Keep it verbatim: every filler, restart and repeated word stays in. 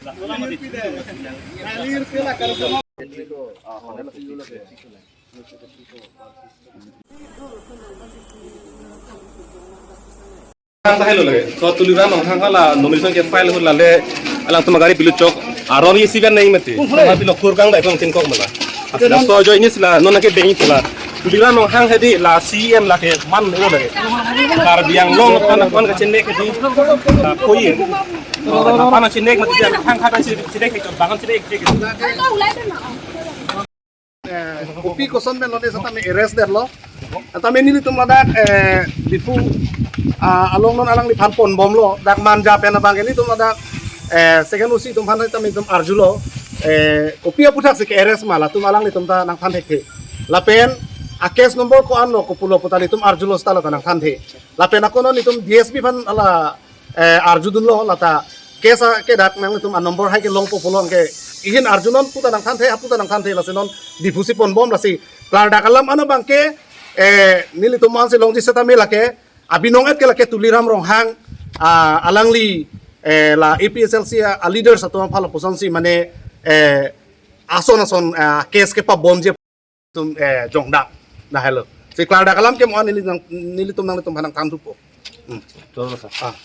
Hang tahai lo lake. So Tuliram Ronghang hala nomination ke file hula le alangtum agari pilu chok. Aron isi ben nai mati. Sama pilo kurkang dai kong tin kok mala. Asla so jo ini sila non ke dei sila. Tuliram Ronghang hedi la C M lake man lo lake. Karbi Anglong pan pan ke chenek hedi. La koi. Pan chenek mati hang kata chenek ke bangan chenek ke. Eh, kopi koson pen lone setame arrest detlo. Setame nelitum ladak, eh, Diphu, ah, along non alangliphan ponbomlo. Dak Manja pen abang nelitum ladak, eh, second O C atum aphan setame nelitum arjulo. Eh, kopi aputhaksi ke-arrest ma latum alanglitum ta nangthan thekthe. Lapen a-case number ko-an lo kopulo puta nelitum arjulo seta la ta nangthan the. Lapen ako non nelitum D S P aphan hala eh, arjudunlo lata case a kedak nanglitum a-number hai kelongpo pulo anke ihin arjunon puta nangthanthe, haputa nangthanthe lasi non Diphu si ponbom lasi klardak alam ana abangke, eh, nelitum mansi longji setame lake abinong et ke lake Tuliram Ronghang, ah, alangli, eh, la A P H L C a, a-leaders atum aphan lapuson si mane, eh, ason ason, ah, case kepabomji atum, eh, jongdak. Nahelo. Si klardak alam ke mo neli nang, nelitum nanglitum aphan nangthanthupo. Hmm. Cholo sa. Ah.